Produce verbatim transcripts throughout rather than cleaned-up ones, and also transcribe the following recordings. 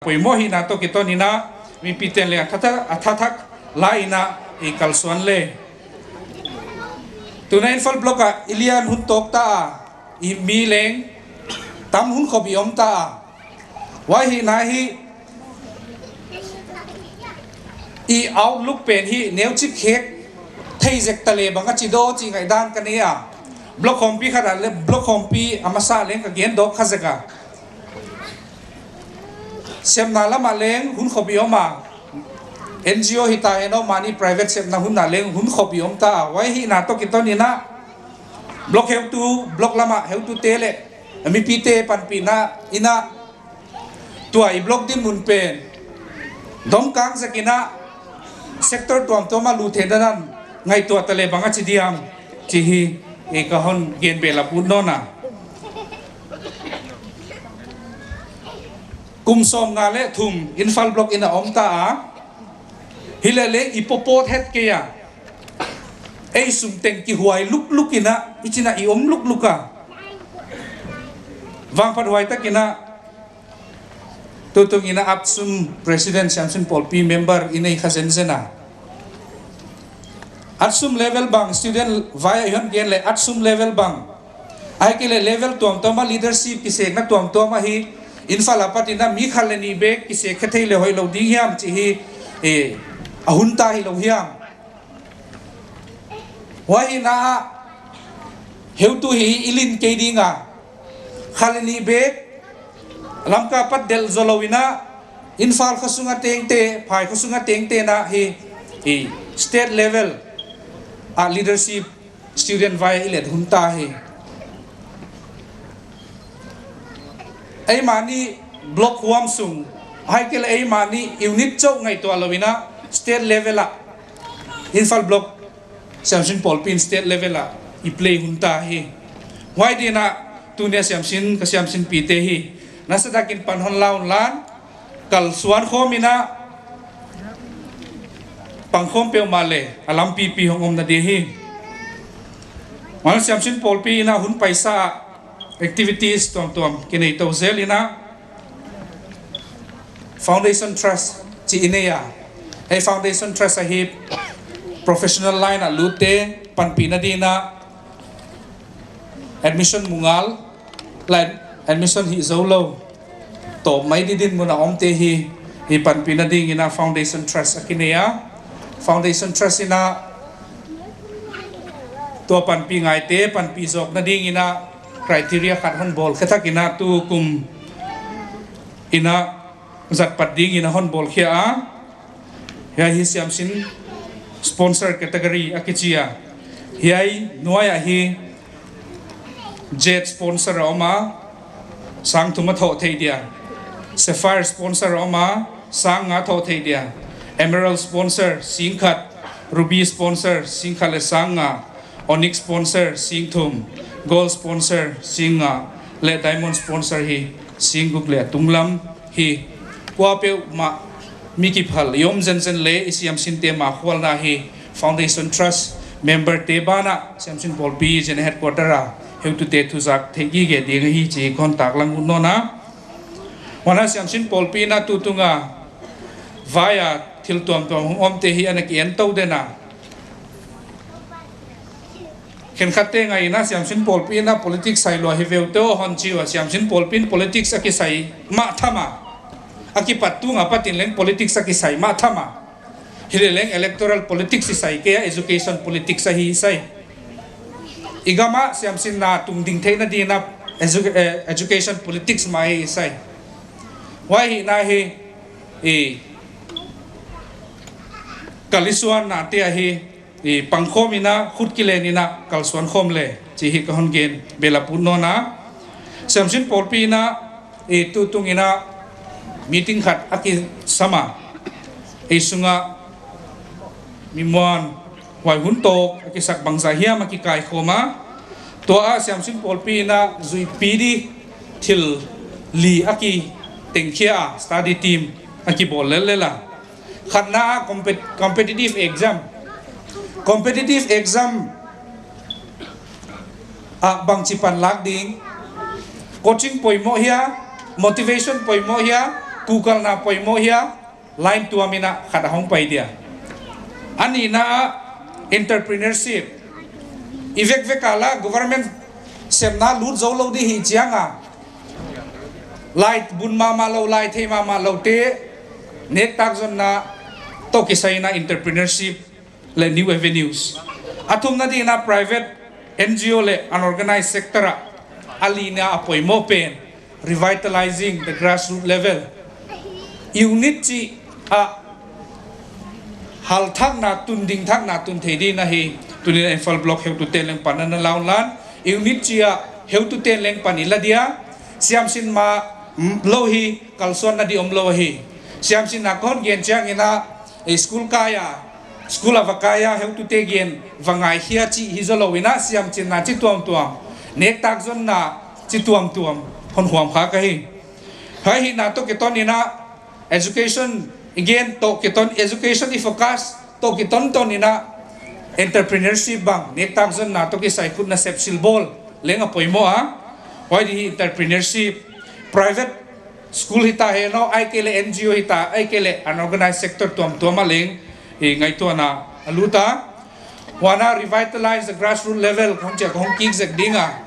poimoh hihna toh kiton in a, mipite'n leng a thathak, a thathak la in a, i kalsuan le. Tuna Imphal Block ah i lian hun tawk ta a, i mi leng tam hunkhop i om ta a. Huai hihna hi, i outlook pen hi neuchik hek thei zek ta leh bang a chi diam chih ngaihdan ka nei a. Block khawmpi khat ah leng, block khawmpi a masa leng ka gen dawk kha zek a. Sepna lam ah leng hunkhop i om a. N G O hita hen aw, mahni private sepna hun ah leng hunkhop i om ta a. Huai hihna toh kiton in a, block heutu, block lam ah heutute leh mipite panpihna in a, tua i block dinmun pen dawmkang zek in a, sector tuamtuam a lut theihna dan ngaihtuah ta leh bang a chi diam chih hi, e, ka hon gen belap ut nawn a. Kum sawmnga leh thum Imphal Block in a om ta a. Hileleng i pawtpawt het kei a. Ei sum teng kihuai lukluk in a, i chin a i om lukluk a. Vangphathuai tak in a, tutung in a ATSUM president Siamsin Pawlpi member i nei kha zenzen a. ATSUM level bang, student vai a i hon gen leh ATSUM level bang, ahihkeileh level tuamtuam a leadership kisekna tuamtuam ahi, Imphal apat in a mi khat leh nih bek kisek khe thei leh hoihlou ding hiam chih hi, e, a hun ta hilou hiam. Huai hihna ah heutu hi i lin kei ding a. Khat leh nih bek Lamka apat delh zou lou in a, Imphal khosung a tengte, phai khosung a tengte na hi, i state level a leadership student vai i let hun ta hi. Ei mahni block huam sung, ahihkeileh ei mahni unit chauh ngaihtuah lou in a, state level ah Imphal Block Siamsin Pawlpi in state level ah i play hun ta hi. Huai ding in a, tuni a Siamsin, ka Siamsinpite hi, nasatak in pan hon la un lan, kalsuan khawm in a, pangkhawm peuhmah leh a lampi pi hong omna di hi. Huan Siamsin Pawlpi in a hun paisa activities tuamtuam kinei tou zel in a, Foundation Trust chih i nei a. Ei Foundation Trust ahi, professional line a lutte panpihna ding in a, admission mu ngal, leh admission hih zou lou, tawp mai di dinmun a omte hi, hi panpihna ding in a Foundation Trust a kinei a. Foundation Trust in a, tua panpih ngaite panpih zawkna ding in a, criteria khat hon bawl khe thak in a, tukum in a zat pat ding in a hon bawl khia a. Hiai hi Siamsin sponsor category a kichi a. Hiai nuai ah hi Jade sponsor a om a, sang thum a thoh theih dia. Sapphire sponsor a om a, sang nga thoh theih dia. Emerald sponsor, sing khat. Ruby sponsor, sing khat leh sang nga. Onyx sponsor, sing thum. Gold sponsor, sing nga. Leh Diamond sponsor hi, sing guk leh a tunglam hi. Kuapeuhmah mi kiphal i om zenzen leh i Siamsinte makhualna hi, Foundation Trust member te banah Siamsin Pawlpi General Headquarter a heutute thuzak theih gige ding ahi chih kon taklang ut nawn a. Huan a Siamsin Pawlpi in a tutung a vai a thil tuamtuam hong omte hi ana ki en tou den a. Khenkhatte ngai in a Siamsin Pawlpi in a politics sai lua hi ve uh te aw hon chi ua, Siamsin Pawlpi in politics a kisai mah tham a. A kipat tung apat in leng politics a kisai mah tham a. Hileleng electoral politics i sai kei a, education politics ahi i sai. I gam a Siamsinna tungding theihna ding in a edu-, eh, education politics mah ahi i sai. Huai hihna hi, i, ka lisuannate ahi, i, pangkhawm in a, khut kilen in a, kalsuan khawm le, chih hi ka hon gen belap ut nawn a. Siamsin Pawlpi in a, i, tutung in a, meeting khat a kisam a, i, sung a, mi muan, huai hun tawk a kisak bangzah hiam a kikaikhawm a. Tua a Siamsin Pawlpi in a zuihpih di thil li a kitengkhia a, study team a kibawl lellel a. Khatna a compet-, competitive exam. Competitive exam ah bangchi panlak ding. Coaching poimoh hia, motivation poimoh hia, Kukalna poimoh hia, line tuam in a khat a hong pai dia. A nihna ah entrepreneurship. I vekvek a la government sepna lut zou lou di hi chiang a, lai bun mahmah lou, lai thei mahmah lou te, nektak zonna toh kisai in a entrepreneurship leh new avenues. A thumna ding in a private, N G O leh unorganized sector ah a lina a poimoh pen, revitalizing the grassroots level. Unit chih a hal thakna, tun ding thakna tun thei ding ahi. Tuni'n Imphal Block heutute'n leng pan ana la un lan. Unit chih a heutute'n leng pan i la dia. Siamsinna mah lou hi kalsuanna di om lou hi. Siamsinna kon gen chiang in a, eh, school kai a, school a va kai a heutute gen va ngaikhia chih hi zou lou in a, siamsinna chi tuamtuam, nektak zonna chi tuamtuam hon huam kha ka hi. Huai hihna toh kiton in a, education, again, toh kiton, education i focus toh kiton ton in a, entrepreneurship bang, nektak zonna toh kisai khut nasep silbawl leng a poimoh a. Huai di hi entrepreneurship, private school hita hi no, ahihkeileh N G O hita, ahihkeileh unorganized sector tuamtuam ah leng i ngaihtuahna a lut a. Huan a revitalize the grassroots level, hong chiak hong kik zek ding a.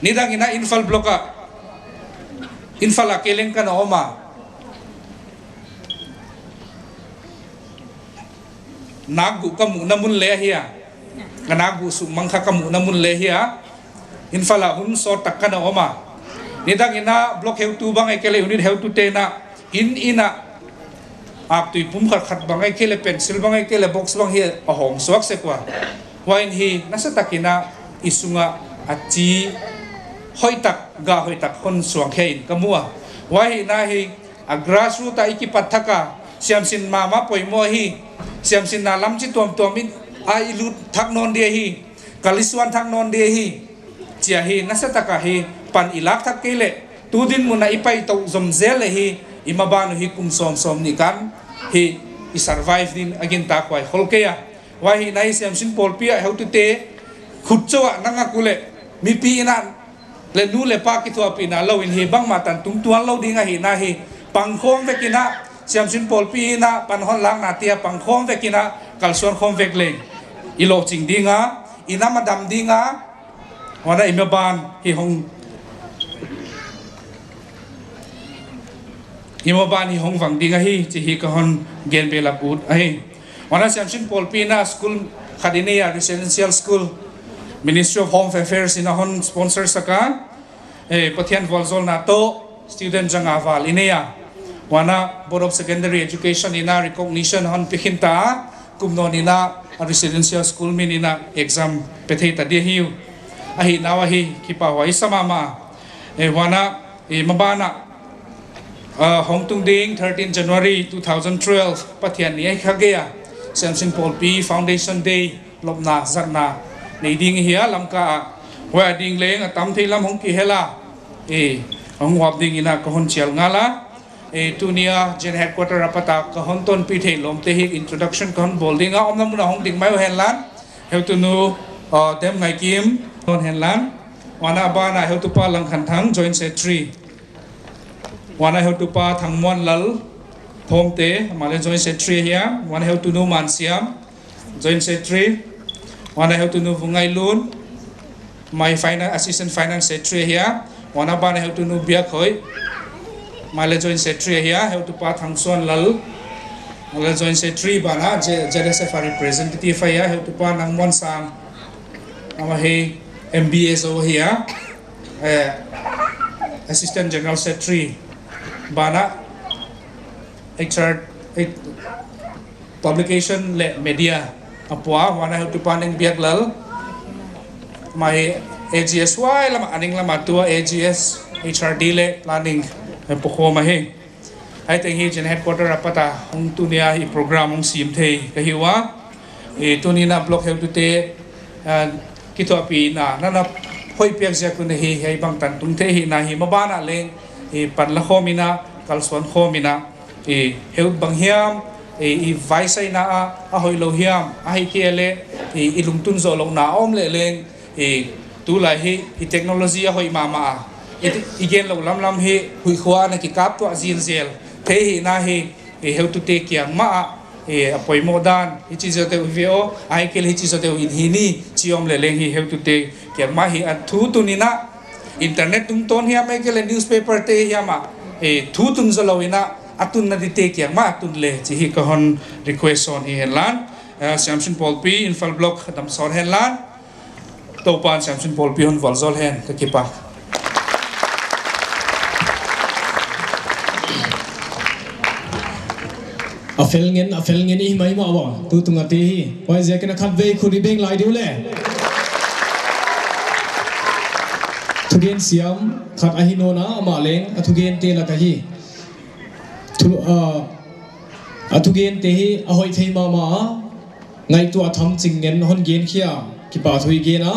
Nidang in a Imphal Block ah, Imphal ah kei leng ka na om a. Nakguh ka muhna mun leh ahi a. Ka nakguh suk mang kha ka muhna mun leh ahi a. Imphal ah hun sawt tak ka na om a. Nidang in a block heutu bang ahihkeileh unit heutute'n a, inn inn ah, aktui pum khat khat bang ahihkeileh pencil bang ahihkeileh box bang hi a hong suak sek ua. Huai in hi nasatak in a i sung ah a chi hoihtak, gah hoihtak hon suang khe in ka mu a. Huai hihna hi a grassroots ah i kipat thak a, siamsin mahmah poimoh hi. Siamsinna lam chi tuamtuam in a i lut thak nawn di hi, kal i suan thak nawn di hi. Chih hi nasatak a hi pan i lak thak kei leh, tu dinmun a i pai tou zom zel leh hi, i maban uh hi kum sawm sawmnih kan hi i survive ding a gintak huai khol kei a. Huai hihna hi siamsin pawlpi ah heutute khut chauh ah na ngak uleh, mipi in a leh nu leh pa kithuahpihna lou in hi bangmah tan tung tuan lou ding ahihna hi. Pangkhawm vek in a, siamsin pawlpi in a pan hon lakna te ah pangkhawm vek in a, kalsuan khawm vek leng i lohching ding a, i nam a dam ding a. Huan a i maban hi hong, i maban hi hong vang ding ahi chih hi ka hon gen belap ut ahi. Huan a siamsin pawlpi in a school khat i nei a, residential school, Ministry of Home Affairs in a hon sponsor sak a. Eh, Pathian vualzawlna toh student zanga val i nei a. Huan a Board of Secondary Education in a recognition hon pe khin ta a, kum nawn in a residential school min in a exam pe thei ta di hi uh. Ahihna uah hi kipahhuai sa mahmah. Eh, huan a, eh, maban ah, ah, hong tung ding thirteen January two thousand twelve, Pathian ni ahi kha gei a, siamsin pawlpi Foundation Day lopna zatna nei ding hi a Lamka ah. Huai a ding leng a tam thei lam hong kihel a, eh, hong uap ding in a ka hon chial ngal a. Eh, tuni a General Headquarter apat a ka hon tonpih theih lawmte hi introduction ka hon bawl ding a, omna mun a hong ding mai uh hen lan. Heutunu, ah, Demngaikim hon hen lan. Huan a ban ah heutupa Langkhanthang, Joint Secretary. Huan a heutupa Thangmuanlal Thawmte, amah leh Joint Secretary ahi a. Huan a heutunu Mansiam, Joint Secretary. Huan a heutunu Vungngailun, amah Finan-, Assistant Finance Secretary ahi a. Huan a ban a heutunu Biakhoi, amah leh Joint Secretary ahi a. Heutupa Thangsuanlal, amah leh Joint Secretary ban a, J-, Z S F a representative ahi a. Heutupa Nangmuansang, amah hi M B A zou ahi a. Eh, Assistant General Secretary ban a, H R, eh, Publication leh Media a pua. Huan a heutupa Nengbiaklal, amah hi A G S huai lam a, a ning lam a tua A G S, H R D leh Planning a pokhawm ahi. Huaiteng hi General Headquarter apat a hong tuni a i program hong sim thei ka hi ua. Eh, tuni in a block heutute, ah, kithuahpihna na na hoih piak ziak un hi hiai bang tan tung thei hihna hi. Maban ah leng, eh, pan la khawm in a, kalsuan khawm in a, eh, heut bang hiam, eh, i vaisaina ah a hoih lou hiam, ahihkeileh, eh, i lungtun zoh louhna a om leh leng, eh, tulai hi i technology a hoih mahmah a, i, i gen louh lamlam hi huihkhua ana kikap tuah zilzel. thei hi na hi, i heutute kiang mah a, i a poimoh dan, hichi zote uh ve aw, ahihkeileh hichi zote uh in hi ni, chi om leh leng hi heutute kiang mah hi a thu tun in a, internet tungtawn hiam ahihkeileh newspaper te hiam ah, i thu tun zou lou in a, a tunna dingte kiang mah a tun le, chi hi ka hon request sawn hi hen lan, eh, Siamsin Pawlpi, Imphal Block, damsawt hen lan, Toupa'n Siamsin Pawlpi hon vualzawl hen, ka kipak. A fel ngen, a fel ngen i maimah ua, tutung a te hi. Huaiziakin a khatvei khut i beng lai diu le. Thugen siam khat ahi nawn a, amah leng a thugente lak ahi. Thu, ah, a thugente hi a hoih thei mahmah a, ngaihtuah tham ching ngen hon gen khia, kipahthu i gen a.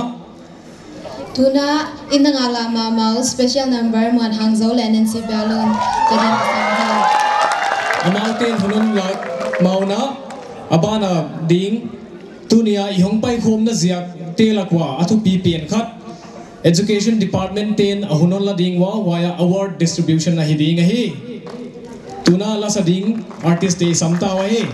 Tuna in a ngala mahmah uh special number Muan Hangzo leh Nancy Bialun ka ding ka sang hi. Amau ten hun hon lak mauna, a ban a ding, tuni a i hong paikhawmna ziakte lak ua a thupi pen khat, Education Department ten a hun hon la ding ua, huai a award distribution ahi ding ahi. Tuna lasa ding artist te i sam ta uhi.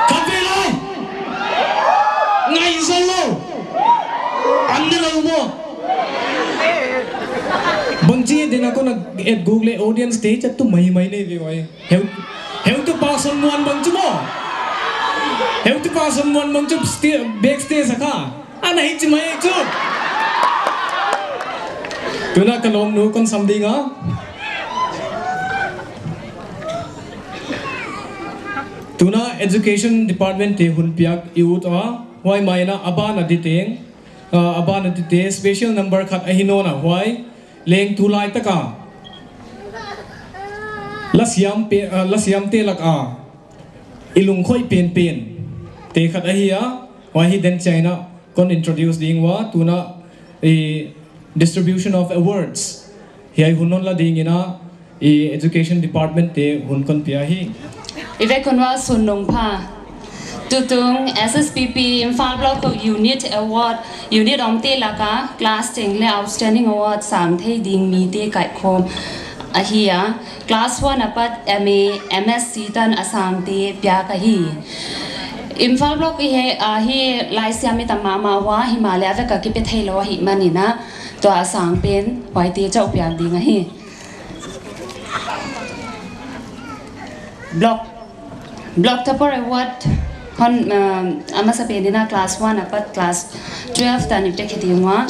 Khat vei lai. Ngai zol lou. An ne lou maw. Bangchi dena kona et Google audience te chat tu mai mai nei ve wai. Heu, heu tu pa son muan bang chu maw. Heu tu pa son muan bang chu sta-, backstage a kha. Ana hi chi mai chu. Tuna ka lawmnu kon sam ding a. Tuna Education Department te hun piak i ut a. Huai mai na a ban a di teng. Ah, a ban a di te special number khat ahi nawn a huai. Leng tulai taka. La siam pe, ah, la siam te lak a. I lungkhoi penpen. Te khat ahi a. Huai hi den China. Kon introduce ding ua, tuna, eh, distribution of awards. Hiai hun hon la ding in a, eh, Education Department te hun kon pia hi. I vek un ua sun nung pha. Tutung S S P P Imphal Block Unit Award, unit omte laka, class ten le outstanding award sang thei ding mite kaikhawm ahi a. Class one apat M A, M S C tan a sangte piak ahi. Imphal Block i he, ah, hi laisiam i tam mahmah ua, himahleh a vek a kipe theilou ahihmanin a, tua a sang pen, huaite chauh piak ding ahi. Block, Block Topper Award, hon, um, a masapen in a class one apat class twelve tan i pe khe ding ua,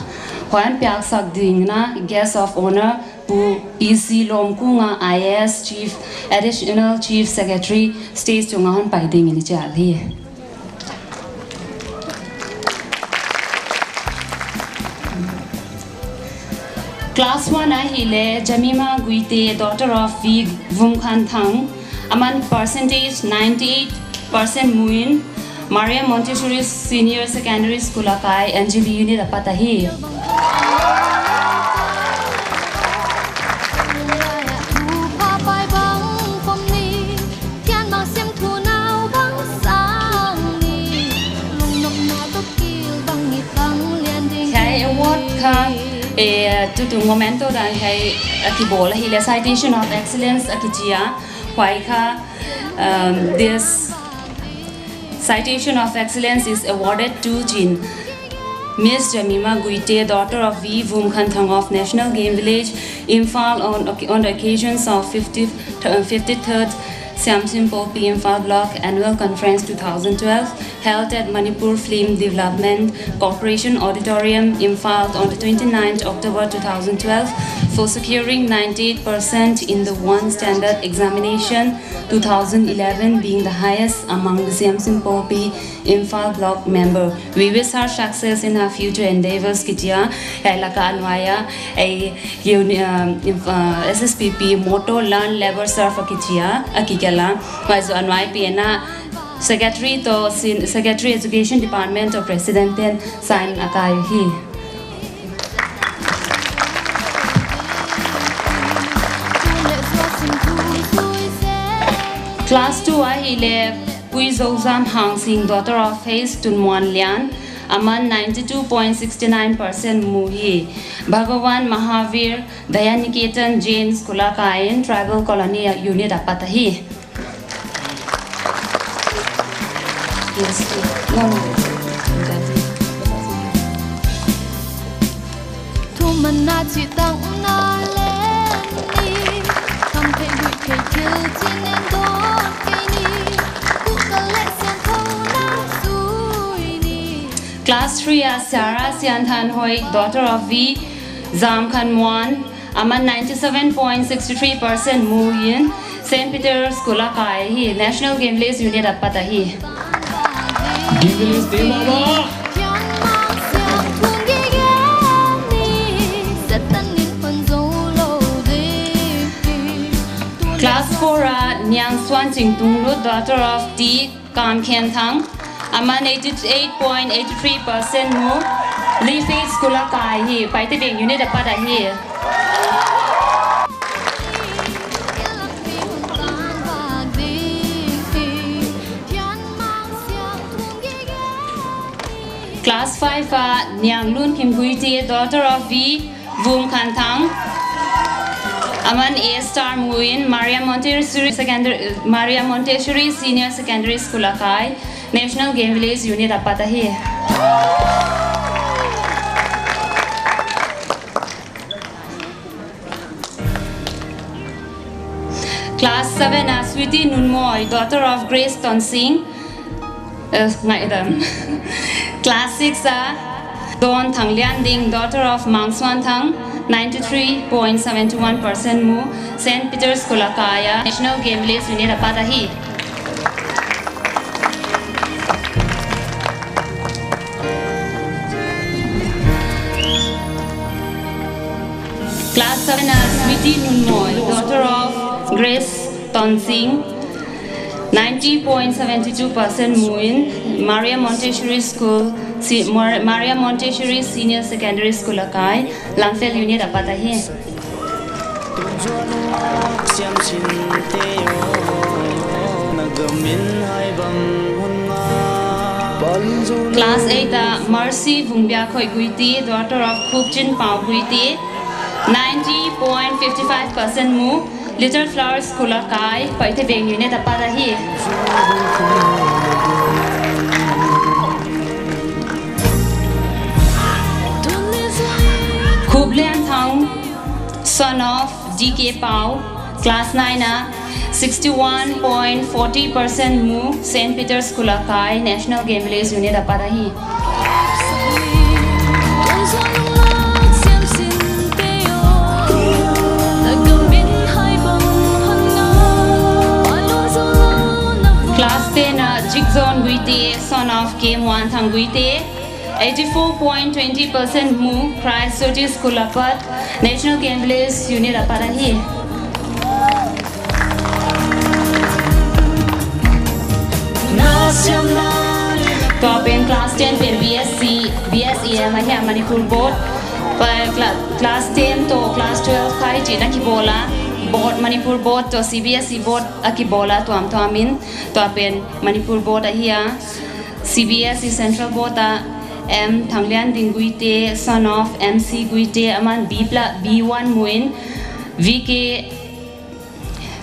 huan piak sak ding in a guest of honour, Pu P C Lawmkunga, I A S Chief, Additional Chief Secretary, stage tunga hon pai ding in i chial hi. Class one ahihleh Jemima Guite, daughter of V Vumkhanthang, aman percentage ninety-eight percent mu in, Maria Montessori Senior Secondary School a kai, N G B unit apat ahi. Hiai award kha, eh, tutung memento dan hiai a kibawl ahihleh Citation of Excellence a kichi a, huai kha, um, this Citation of Excellence is awarded to Jin, Miss Jemima Guite, daughter of V Vumkhanthang of National Game Village, Imphal, on, on the occasions of fifty, uh, fifty-third Siamsin Polpi Imphal Block Annual Conference two thousand twelve, held at Manipur Film Development Corporation Auditorium, Imphal, on the twenty-ninth October two thousand twelve, for securing ninety-eight percent in the one standard examination, two thousand eleven being the highest among the Siamsin Polpi Imphal Block member. We wish her success in her future endeavours, kichi a, hiai laka a nuai a, ei, uni-, um, Imf-, uh, S S P P motto Learn, Labour, Serve a kichi a, a kigelh a, huai zoh a nuai pen a, Secretary toh sin-, Secretary Education Department toh President ten sign a kai uhi. Class two ahihleh Pu Zozam Hangsing, daughter of H Tunmuanlian, aman ninety-two point six nine percent mu hi. Bhagavan Mahavir Daya Niketan Jain School a kai in, Tribal Colony unit apat ahi. Yes, no, no. Thumanna chih takna leng ni, kam thei guih thei thil chih nen dawt kei ni, kuhkal leh siangthou na zui ni. Class three a Sarah Sianthanhoi, daughter of V Zamkhanmuan, aman ninety-seven point six three percent mu in, Saint Peter School a kai hi, National Game Village unit apat ahi. Game Village team aba. Class four a Niangsuan Chingtunglut, daughter of T Kamkhenthang, aman eighty-eight point eight three percent mu, Leafage School a kai hi, Paite Beng unit apat ahi. Class five a Nianglun Kimguiti, daughter of V Vumkhanthang, Aman A star mu in Maria Montessori Secondary, Maria Montessori Senior Secondary School a kai, National Game Village Unit apat ahi. Class seven a Sweety Nunmoi, daughter of Grace Tonsing, eh, ngaidam. Class six a Don Thanglianding, daughter of Mangsuanthang, ninety-three point seven one percent mu, Saint Peter's School a kai a, National Game Village Unit apat ahi. Class seven a Sweety Nunmoi, daughter of Grace Tonsing, ninety point seven two percent mu in Maria Montessori School, si-, Mar-, Maria Montessori Senior Secondary School a kai, Lamphel Unit apat ahi. Class eight a Mercy Vungbia Khoi Guite, daughter of Khupchin Pau Guite, ninety point fifty five percent mu, Little Flower School a kai, Paite Veng Unit apat ahi. Khuplianthang, son of D K Pau, class nine a, sixty one point forty percent mu, Saint Peter's School a kai, National Game Village Unit apat ahi. Class ten a Jikzon Guite, son of K Muanthang Guite, eighty four point twenty percent mu, Christ Church School apat, National Game Village Unit apat ahi. Tua pen class ten pen B S C, B S E M ahi a Manipur Board. Pa cla-, class ten toh class twelve khai chih na kibawl a, Board, Manipur Board toh C B S E Board a kibawl a tuamtuam in, tua pen Manipur Board ahi a. C B S E Central Board a M Thanglianding Guite, son of M C Guite, aman B pla-, B one mu in V K,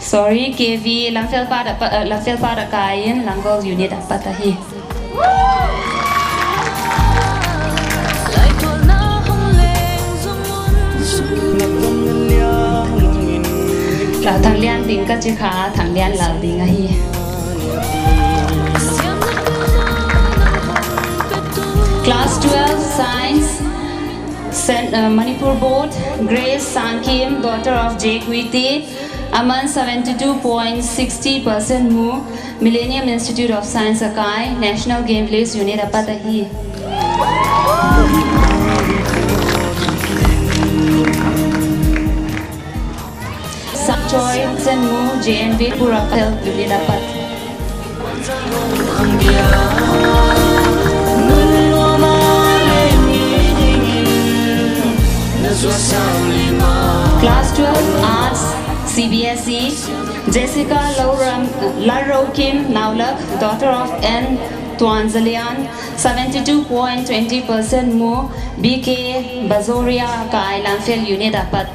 sorry, K V Lamphel Pat a pa-, eh, Lamphel Pat a kai in Langol Unit apat ahi. Tla Thanglianding ka chi kha, Thanglianlal ding ahi. Class twelve Science, Cent-, uh, Manipur Board, Grace Sangkim, daughter of Jake Guite, aman seventy two point sixty percent mu, Millennium Institute of Science a kai, National Game Village Unit apat ahi. Sangchoi Sen mu, J N V Pura Health Unit apat. Class twelve Arts, C B S E, Jessica Lauram, Larrokim Naulak, daughter of N Tuanzalian, seventy two point twenty percent mu, B K Bazoria kai, Lamphel Unit apat.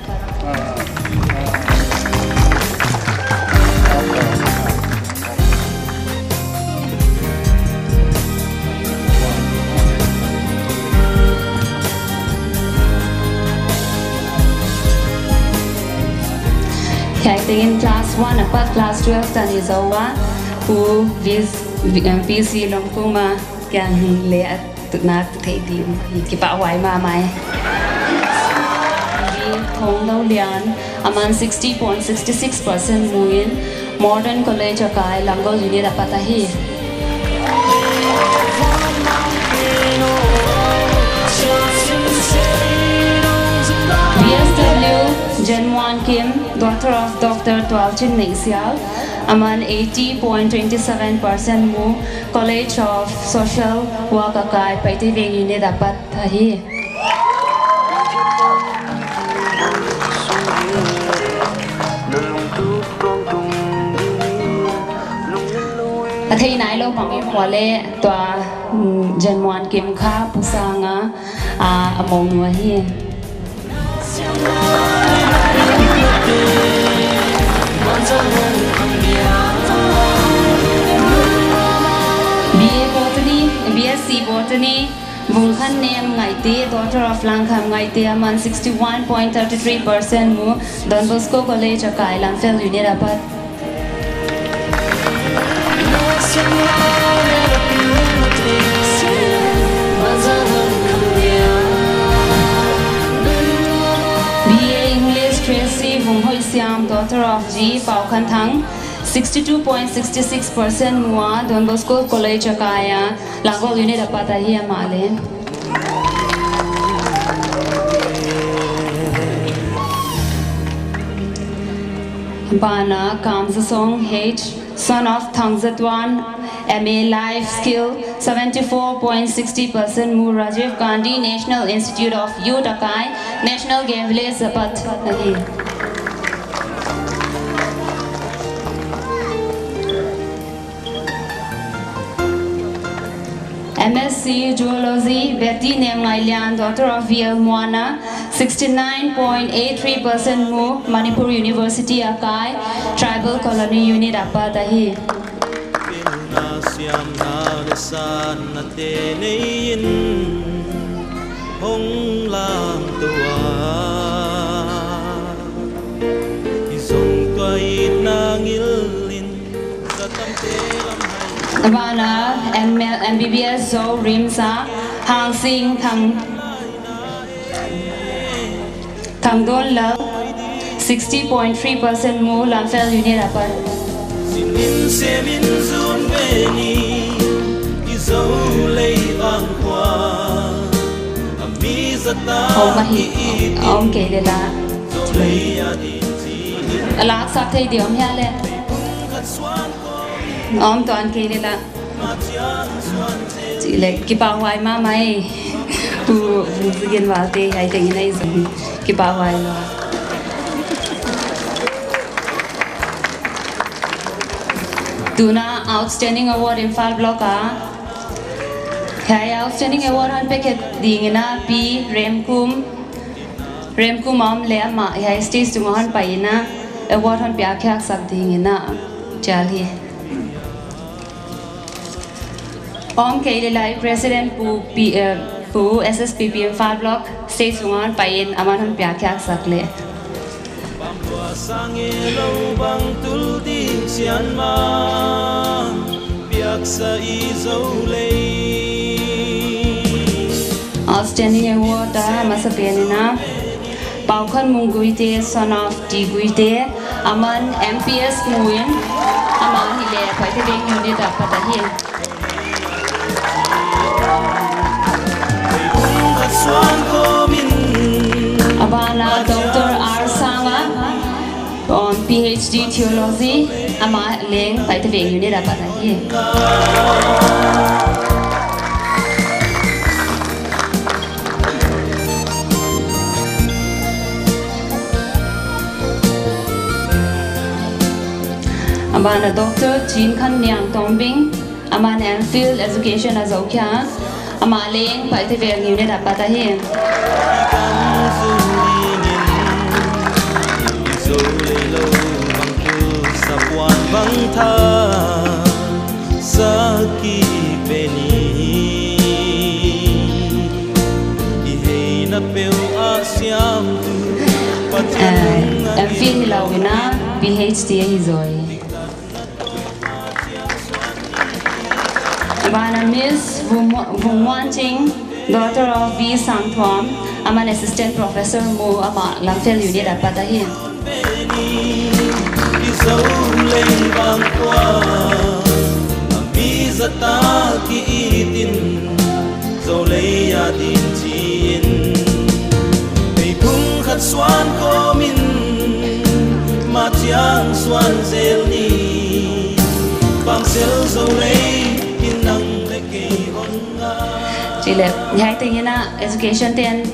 Hiai tengin class one apat class twelve tan i zou a, Pu Vis-, Vi-, eh, P C Longkuma kiang le a tu nak thei din, kipahhuai mahmah e. Thongdoulian, aman sixty point sixty six percent mu in Modern College a kai, Langol Unit apat ahi. B S W Jen Muan Kim, daughter of Doctor Tualchin Neisial, aman eighty point twenty seven percent mu, College of Social Work a kai, Paite Veng Unit apat ahi. A thei nailou bang i hua le tua, mm, Jen Muan Kim kha Pu Sanga, a, a monu ahi. B A Botany, B S C Botany, Vungkhannem Ngaite, daughter of Langkham Ngaite, aman sixty one point thirty three percent mu, Don Bosco College a kai, Lamphel Unit apat. B A English, Tracy Vunghoisiam, daughter of G Paukhanthang, sixty two point six six percent mu a, Don Bosco College a kai a, Langol Unit apat ahi amah leh. Bana Kamzasong H, son of Thangzatuan, M A Life Skill, seventy four point sixty percent mu, Rajiv Gandhi National Institute of Youth a kai, National Game Village apat ahi. M S C Zoology, Betty Nemngailian, daughter of V L Muana, sixty nine point eight three percent mu, Manipur University a kai, Tribal Colony Unit apat ahi. Hong lam tua i zong tua i nangil in. Bana M B B S Zo RIMS a, Hangsing Thang, Thangdonlal, sixty point three percent mu, Lamphel Unit apat. Sinin semin zun veni, i Zo lei vang khua. Om ahi, om kei le la. A lak sak thei di om hia le. Om tuan kei le la. Chih le, kipahhuai mahmah e. Pu, Pu Zigin Valte, hiai teng in a i zong. Kipahhuai lua. Tuna Outstanding Award Imphal Block a. Hiai Outstanding Award hon pe khe ding in a Pi Remkum, Remkum a om le amah hiai stage tung a hon pai in a award hon piak khiak sak ding in a chial hi. Om kei le la i President Pu Pi, eh, Pu S S P P Imphal Block stage tung a hon pai in aman hon piak khiak sak le. Bang tua sang e lo bang tul ding sian ma, piak sa i Zo lei. Outstanding Award a masa pen in a Paukhanmung Guite, son of T Guite, aman M P S mu in, amah hi le Paite Veng Unit apat ahi. A bana Doctor R Sanga, on P H D Theology, amah leng Paite Veng Unit apat ahi. A bana Doctor Chinkhanniang Tongbing, aman M Phil Education a zou khia, amah leng Paite Veng Unit apat ahi. Zo lei lo bang tu sapuan bang tha. Saki peni i heina peu a siam tu. Eh, M Phil hilou in a P H D ahi zaw. Bana Miss Vung, Vung Wan Ching, daughter of V Sangthuam, aman assistant professor mu, amah Lamphel Unit apat ahi. I Zo lei bang khua, a mi zata ki it in, Zo lei a din chi in. Ei phung khat suan khawm in, ma chiang suan zel ni. Bang sel Zo lei in nang le kei hon nga. Chih le, hiai teng in a education ten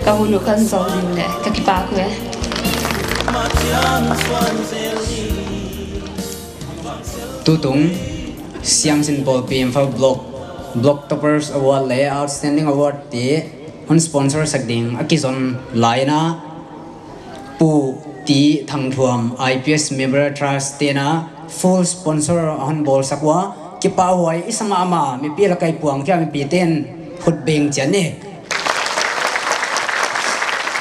ka hun uh kan zou ding le, ka kipak uh e. Tutung Siamsin Pawlpi Imphal Block, Block Toppers Award le Outstanding Award te hon sponsor sak ding a kizom lai in a Pu T. Thangthuam I P S Memorial Trust te'n a full sponsor a hon bawlsak ua, kipahhuai i sa mahmah, mipi lak ah i puang kia mipi te'n hut beng chian ni.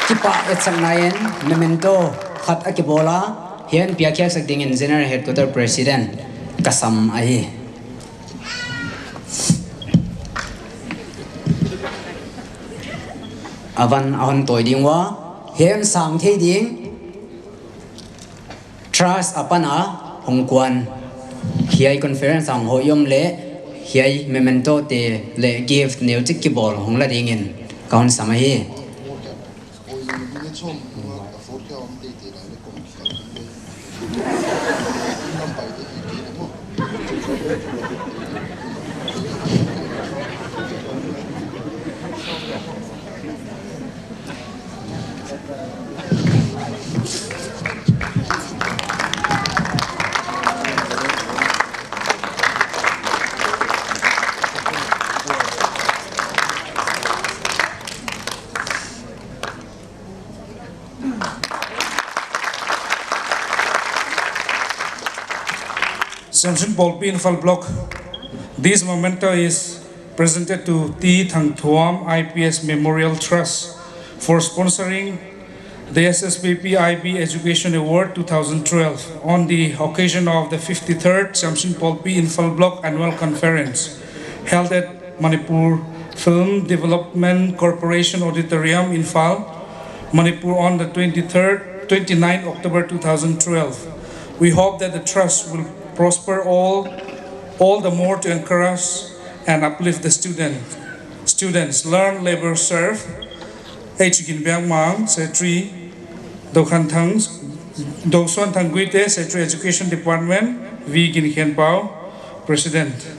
Kipah etsakna in memento khat a kibawl a, hiai piakkhiaksak dingin General Headquarter President ka sam ahi. A van a hon tawi ding ua, hiai sang thei ding trust apan a hong kuan, hiai conference a hong hoih om leh, hiai memento te leh gift neuchik kibawl hong la dingin ka hon sam ahi. Siamsin Pawlpi Imphal Block. This memento is presented to T. Thangthuam I P S Memorial Trust for sponsoring the S S P P I B Education Award two thousand twelve on the occasion of the fifty-third Siamsin Pawlpi Imphal Block Annual Conference held at Manipur Film Development Corporation Auditorium, Imphal, Manipur, on the twenty-third, twenty-ninth October two thousand twelve. We hope that the trust will prosper all, all the more to encourage and uplift the student, students. Learn, labor, serve. H. Ginbiakmang, Secretary, Do Khan Thang, Do Suan Thang Guite, Secretary, Education Department, V. Gin Khen Pau, President.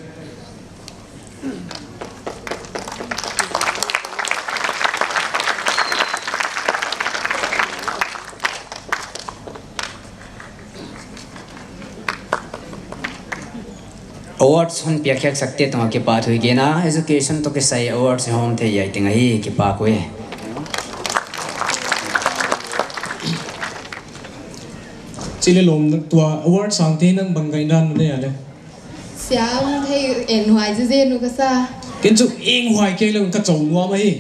Awards hon piakkhiaksakte tungah kipahthu i gen a, education toh kisai awards hon thei hiai teng ahi, kipak ui. Chile lom tua award sang te nang bang ngaihdan na nei a le. Siam thei en huai zezen uh ka sa. Ken chu eng huai kei lou ka chou nuam ahi.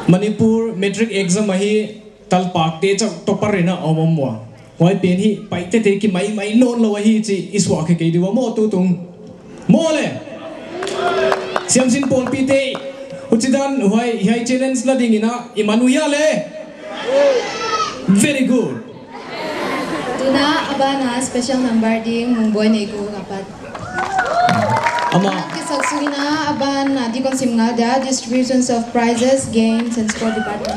Manipur matric exam ahi, Talpak te chauh topper in a om om ua. Huai pen hi, Paite te kimaimai nawn lou ahi chih i suah khe kei di ua maw tutung. Maw le. Siamsin Pawlpi te, huchidan huai, hiai challenge la dingin a, i man uh hia le. Very good. Tuna a ban a special number ding Mungboi Neiko ka pat. Amah. Kisak suk in a, a ban a di kon sim ngal dia, distributions of prizes, games and sport department.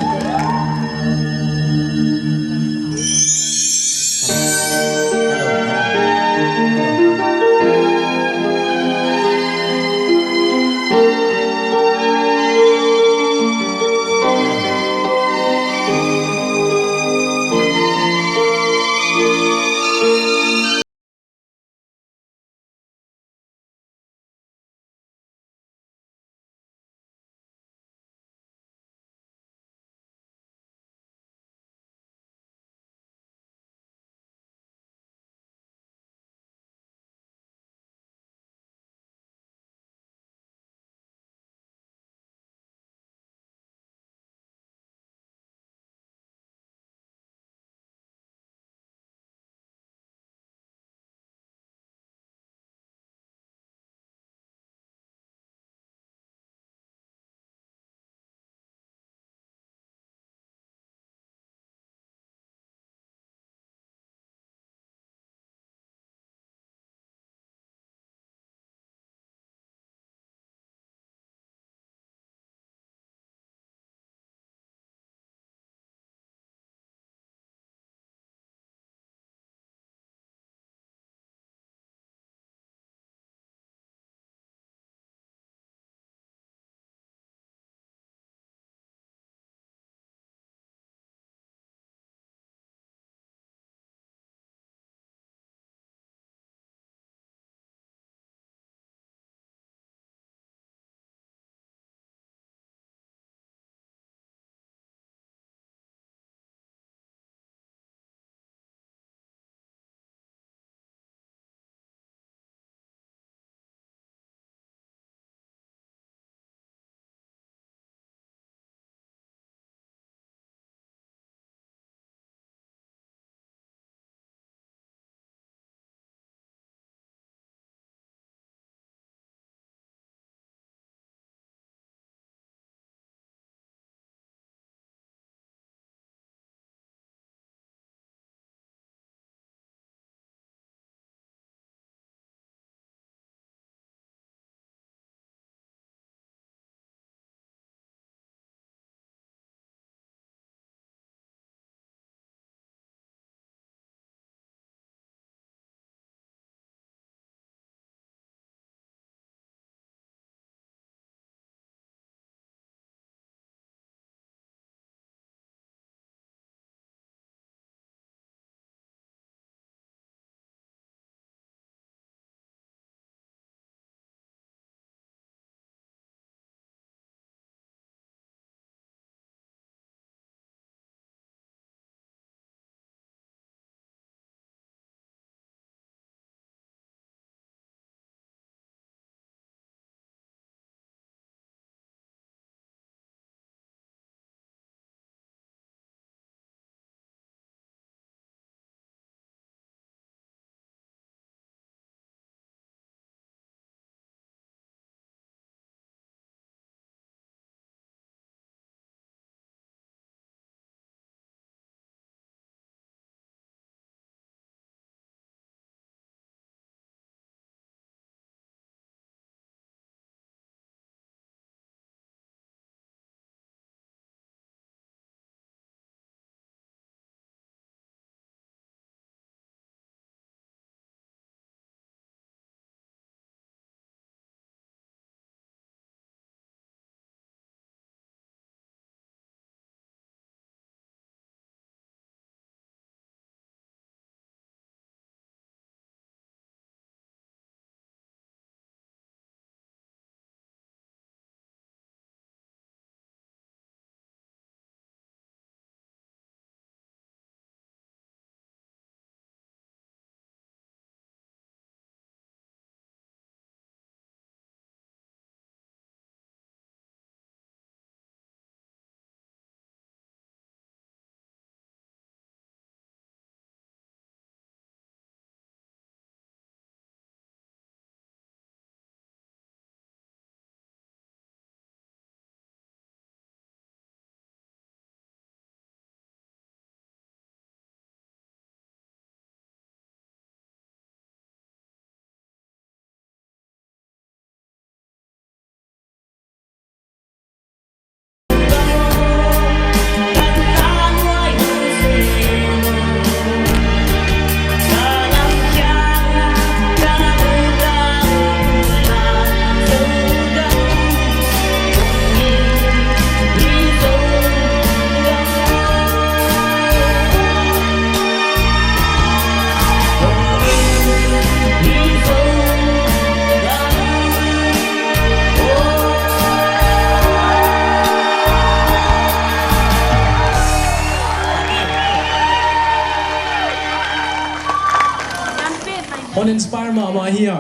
Hon inspire mahmah hi a.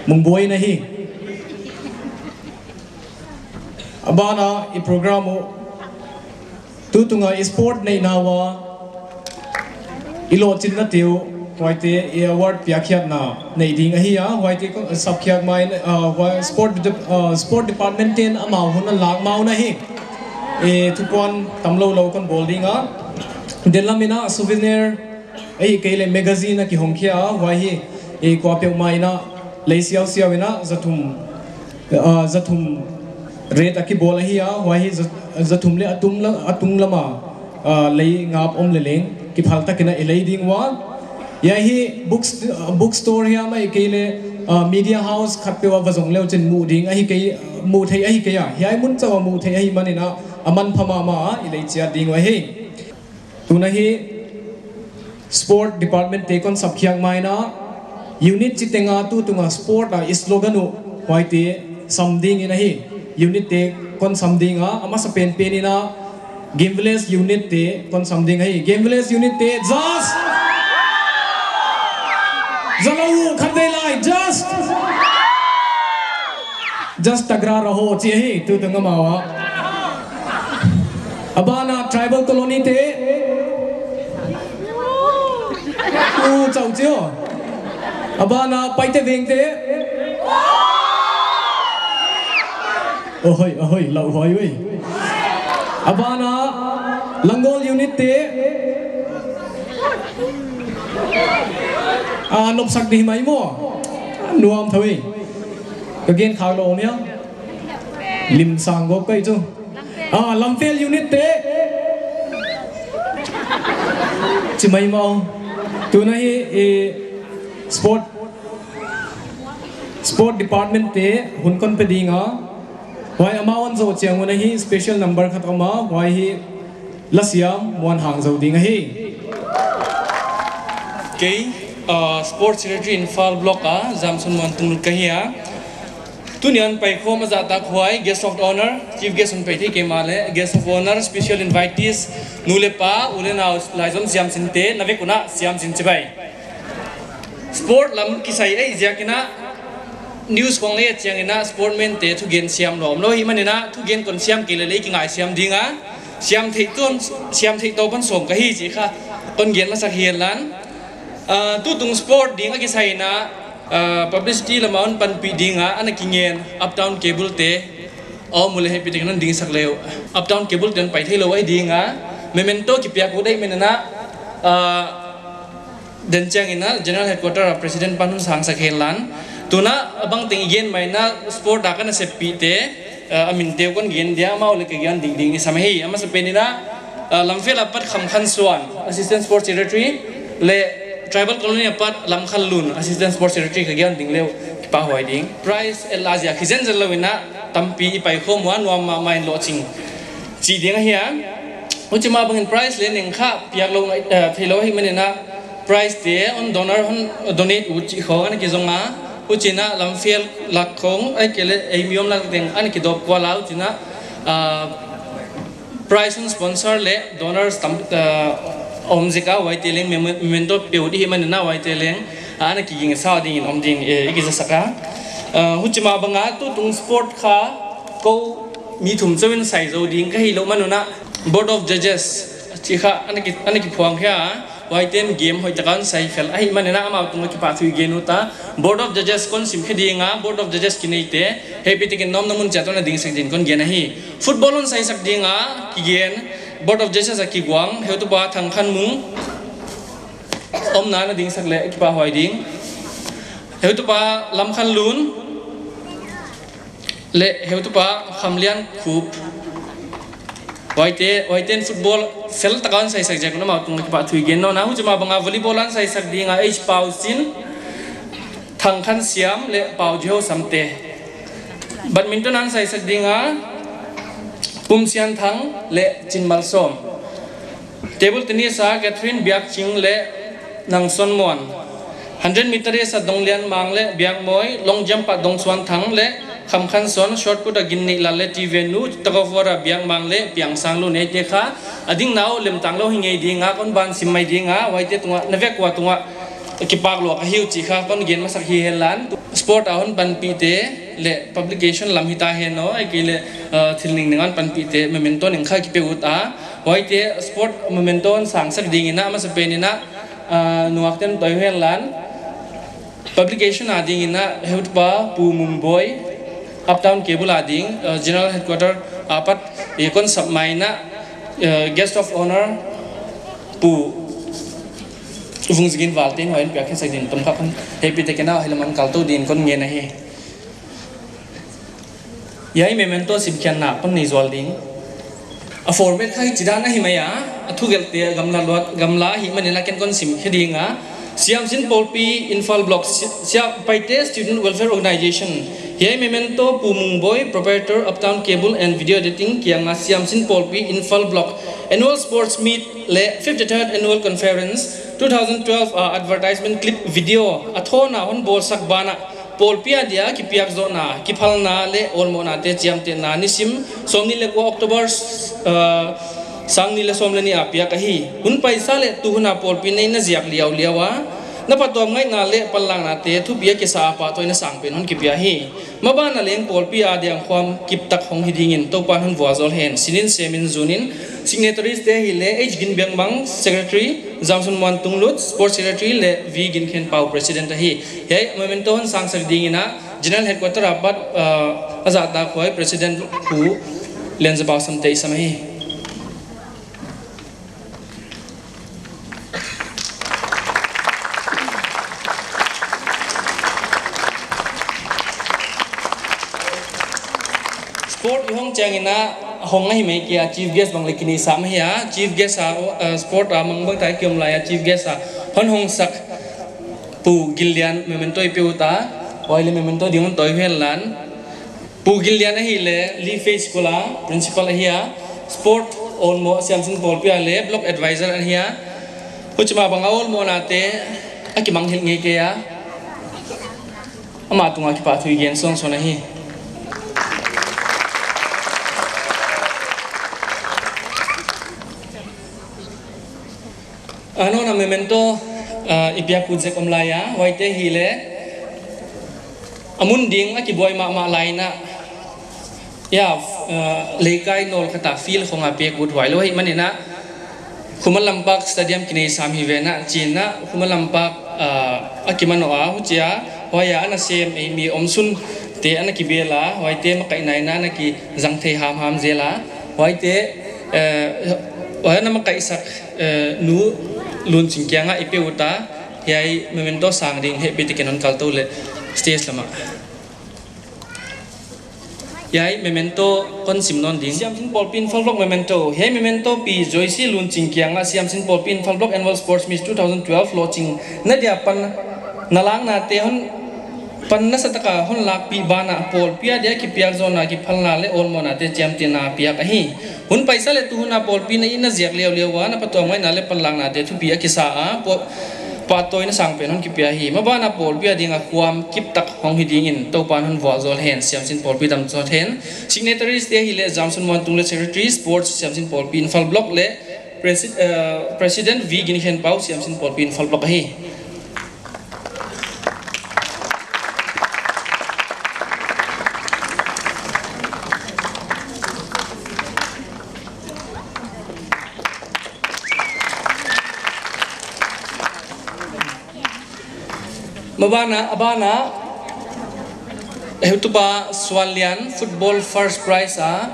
Mungbuai na hi. A ban ah i program uh tutung a i sport neihna ua i lohchinna te uh, huaite i award piakkhiakna nei ding ahi a, huaite ko-, sapkhiak mai, ah, huai sport de-, ah, sport department te'n amau hun a lak mau na hi. E, thupuan tamlou lou kon bawl ding a. Dellam in a souvenir, ei, kei le magazine a kihong khia a, huai hi, e, kuapeuhmah in a, lei siausiau in a, zathum, ah, zathum rate a kibawl ahi a, huai hi za-, zathum le a tung la-, a tunglam a, ah, lei ngap om leleng, kiphal takin a i lei ding ua. Hiai hi books-, ah, bookstore hiam ahihkeileh, ah, media house khatpeuh ah va zong leuchin mu ding ahi kei, mu thei ahi kei a. Hiai mun chauh a mu thei ahihman in a, a manpha mahmah a, i lei chiat ding uh ahi. Tun a hi sport department te kon sapkhiak mai in a, unit chiteng a tutung a sport a i slogan uh, huaite sam ding in ahi. Unit te kon sam ding a, a masapen pen in a, Game Village unit te kon sam ding ahi. Game Village unit te, just! Zalou, khatvei lai, just! Just Tagra Raho chi ahi, tutung a mau a. A ban ah Tribal Colony te. U chau chio. A ban ah Paite Veng te. Ohoi, ohoi, lau hoi ui. A ban ah Langol unit te. Ah, nopsak di mai maw. Nuam thou ui. Ka gen khak lou om hia. Lim sang gawp ka hi chu. Ah, Lamphel unit te. Chi mai maw. Tun a hi, eh, sport, sport department te hun kon pe ding a. Huai amau hon zoh chiang un a hi special number khat om a. Huai hi Lasiam Muanhang zou ding ahi. Kei, ah, Sports Secretary Imphal Block a, Zamsun Muantung ka hi a. Tuni'n paikhawm a zahtak huai, Guest of Honor, Chief Guest hon pai thei kei mahleh, Guest of Honor, Special Invitees, nu le pa, u le nau, laizom siamsinte, na vek un a siamsin chibai. Sport lam kisai ei ziak in a, news khong ei chiang in a, sportmen te thugen siam lou om lou hi man in a, thugen kon siam kei leh lei kingaisiam ding a, siam thei tuan, siam thei tou pan sawm ka hi chih kha, kon gen masak hial lan. Ah, tutung sport ding a kisai in a, ah, publicity lam a hon panpih ding a, ana kingen Uptown Cable te, om uleh hehpihtakin hon dingsak leh uh. Uptown Cable te hon pai theilou ahi ding a, memento kipiak uh dai men in a, ah, den chiang in a General Headquarter a President pan hon sangsak hen lan. Tun a bangteng i gen mai in a sport a ka naseppihte, ah, a minte uh kon gen dia, amau leh ka gen dingding i sam hi. A masapen in a, ah, Lamphel apat Khamkhansuan, Assistant Sports Secretary, leh Tribal Colony apat Lamkhanlun, Assistant Sports Secretary ka gen ding leh uh kipahhuai ding. Prize el a ziak hi zenzen lou in a tampi i paikhawm ua, nuam mahmah in lohching chi ding ahi a. Huchi mah bangin prize leh neng kha piak lou ngai, eh, theilou ahihman in a prize te hon donor hon donate uh chih khong ana kizong a. Huchiin a Lamphel lak khong ahihkeileh ei mi om lak teng ana kidop kual a, huchiin a, ah, prize hon sponsor leh donors tam, ah, om zek a, huaite leng memo-, memento pe uh di ahihman in a huaite leng, ah, ana kigingsa dingin om ding, eh, i kizasak a. Ah, huchi mah bang a tutung sport kha kou mi thum chauh in sai zou ding ka hi lou man un a, Board of Judges chih kha ana ki, ana kiphuang khia a, huaite'n game hoihtak a hon sai fel ahihman in a amau tung a kipahthu i gen ut a. Board of Judges kon sim khe ding a, Board of Judges kineite hehpihtakin na omna mun chiat ah na dingsak dingin kon gen ahi. Football hon saisak ding a kigen, Board of Judges a kiguang, heutupa Thangkhanmung omna na dingsak leh kipahhuai ding. Heutupa Lamkhanlun leh heutupa Khamliankhup. Huaite, huaite'n football fel tak a hon saisak ziak un amau tung a kipahthu i gen nawn a. Huchi mah bang a volleyball hon saisak ding a H Pausin, Thangkhansiam leh Pau Jihou Samte. Badminton hon saisak ding a Pumsianthang leh Chinmalsawm. Table tennis a Catherine Biakching leh Nangsonmuan. Hundred meter race a Donglianmang leh Biakmawi, long jump a Dongsuanthang leh Khamkhanson, shot put a Ginneilal leh Tivenu, tug of war a Biakmang leh Piangsanglun, eite kha a ding nau lemtang lou hi ngei ding a, kon ban sim mai ding a, huaite tung a, na vek ua tung a Kipak lua ka hi uh chih kha kon gen masak hi hen lan. Sport a hon panpihte leh publication lam hita hen aw, ahihkeileh, uh, thil ningning a hon panpihte memento ning kha kipe ut a. Huaite sport memento hon sangsak dingin a, masapen in a, uh, nungakte'n toi hen lan. Publication a dingin a heutupa Pu Mungboi, Uptown Cable a ding, uh, General Headquarter apat, eh, kon sap mai in a, uh, Guest of Honor Pu Vungzigin Valte in huai hon piak khe sak dingin tomkhat kon hehpihtakin a hiai lam ah kaltou dingin kon ngen ahi. Hiai memento simkhiakna kon nei zual ding. A format kha hichidan ahi mai a, a thugelhte gamla luat, gamla ahihmanin a ken kon simkhe ding a. Siamsin Pawlpi Imphal Block, Si-, Siam Paite Student Welfare Organization. Hiai memento Pu Mungboi, proprietor, Uptown Cable and Video Editing, kiang a Siamsin Pawlpi Imphal Block Annual Sports Meet leh fifty-third Annual Conference two thousand twelve, uh, advertisement clip video a thawn a hon bawlsak banah, pawlpi a dia kipiak zohna, kiphalna leh awlmohnate chiamtehna nisim sawmnih leh kua October, uh, sangnih leh sawm leh nih a piak ahi. Hun paisa leh tuhun a pawlpi na inn a ziak liauliau a, na phattuam ngaihna leh panlaknate thupi a kisa a pahtawina sangpen hon kipia hi. Maban a leng pawlpi a dia khuam kiptak hong hi dingin Toupa'n hon vualzawl hen. Sinin semin zunin, signatories te ahihleh H Ginbiakmang, Secretary, Zamsun Muantunglut, Sports Secretary, leh V Ginkhenpau, President ahi. Hiai memento hon sangsak dingin a General Headquarter apat, uh, a zahtakhuai President Pu Lianzabau Samte i sam ahi. Sport i hong chiangin a hong ahi mai kei a, chief guest bang leh kineisam ahi a, chief guest a, uh, sport a mangbang tai kiom lai a, chief guest a hon hongsak Pu Gillian memento i pe ut a, huai leh memento ding hon toi hen lan. Pu Gillian ahihleh Lifei School a principal ahi a, sport awlmoh Siamsin Pawlpi a leh block advisor ahi a. Huchi mah bang a awlmohnate a kimangngilh ngei kei a, amah tungah kipahthu i gen sawnsawn ahi. A nawn a memento, ah, i piak ut zek om lai a, huaite ahihleh a mun ding a kibuai mahmah lai in a, ya, ah, leikai nawl khat a field khong a piak ut huai lou ahihmanin a, Khuman Lampak Stadium kineisam hi ven a, chi in a, Khuman Lampak, ah, a kimanawh a, huchia, huai a ana sem ei mi omsunte ana kibel a, huaite makaihna in a ana kizang thei hamham zel a, huaite, eh, huai ana makaihsak, eh, Nu Lunching kiangah i pe ut a, hiai memento sang ding hehpihtakin hon kaltou leh stage lam ah. Hiai memento kon sim nawn ding. Siamsin Pawlpi Imphal Block memento. Hiai memento Pi Joyce Lunching kiangah Siamsin Pawlpi Imphal Block Annual Sports Meet two thousand twelve lohching na dia pan na laknate hon pan nasatak a hon lakpih banah pawlpi a dia kipiak zohna, kiphalna leh awlmohnate chiamtehna piak ahi. Hun paisa leh tuhun a pawlpi na inn a ziak liauliau a, na phattuam ngaihna leh panlaknate thupi a kisa a, paw-, pahtawina sangpen hon kipia hi. Maban a pawlpi a ding a khuam kiptak hong hi dingin Toupa'n hon vualzawl hen, Siamsin Pawlpi damsawt hen. Signatories te ahihleh Zamsun Muantung leh Secretary, Sports, Siamsin Pawlpi Imphal Block leh Presi-, eh, President V Ginkhenpau, Siamsin Pawlpi Imphal Block ahi. Maban a, a ban a, heutupa Suanlian football first prize a,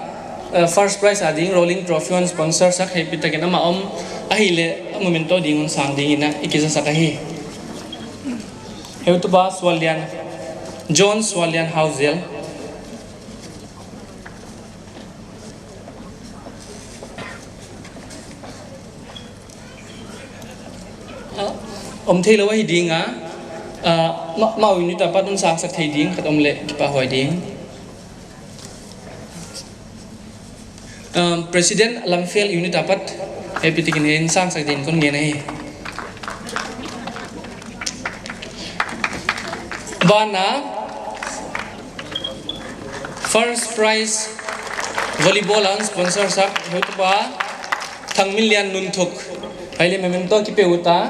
eh, first prize a ding rolling trophy hon sponsor sak, hehpihtakin amah om ahihleh a memento ding hon sang dingin a i kizasak ahi. Heutupa Suanlian, John Suanlian Hauzel. Om theilou ahi ding a, ah, ma, ma unit apat hon sangsak thei ding khat om leh kipahhuai ding. Um, President Lamfel unit apat hehpihtakin hon sangsak dingin kon ngen ahi. Ban a first prize volleyball a hon sponsor sak heutupa Thangminlian Nunthuk. Huai leh memento kipe ut a.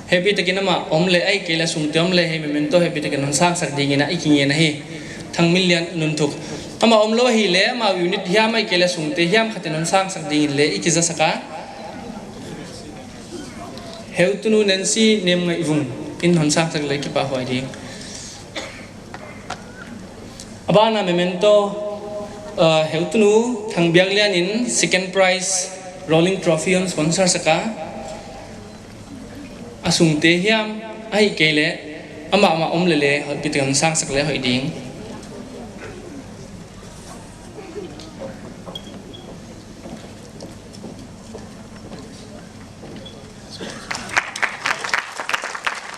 Happy takin amah om leh ahihkeileh sungte om leh hiai memento happy takin hon sangsak dingin i kingen ahi. Thangminlian Nunthuk. Amah omlou hileh amah unit hiam ahihkeileh sungte hiam khatin hon sangsak dingin leng i kizasak a. Heutunu Nancy Nemngaihvung in hon sangsak leh kipahhuai ding. A bana memento, uh, Heutunu Thangbiaklian in second prize rolling trophy hon sponsor sak a. A sungte hiam ahihkeileh amah amah om leh leng happy takin hon sangsak leh hoih ding.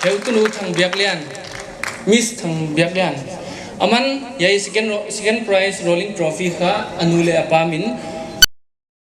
Heutunu Thangbiaklian, Miss Thangbiaklian. Aman hiai second ro-, second prize rolling trophy kha a nu leh a pa min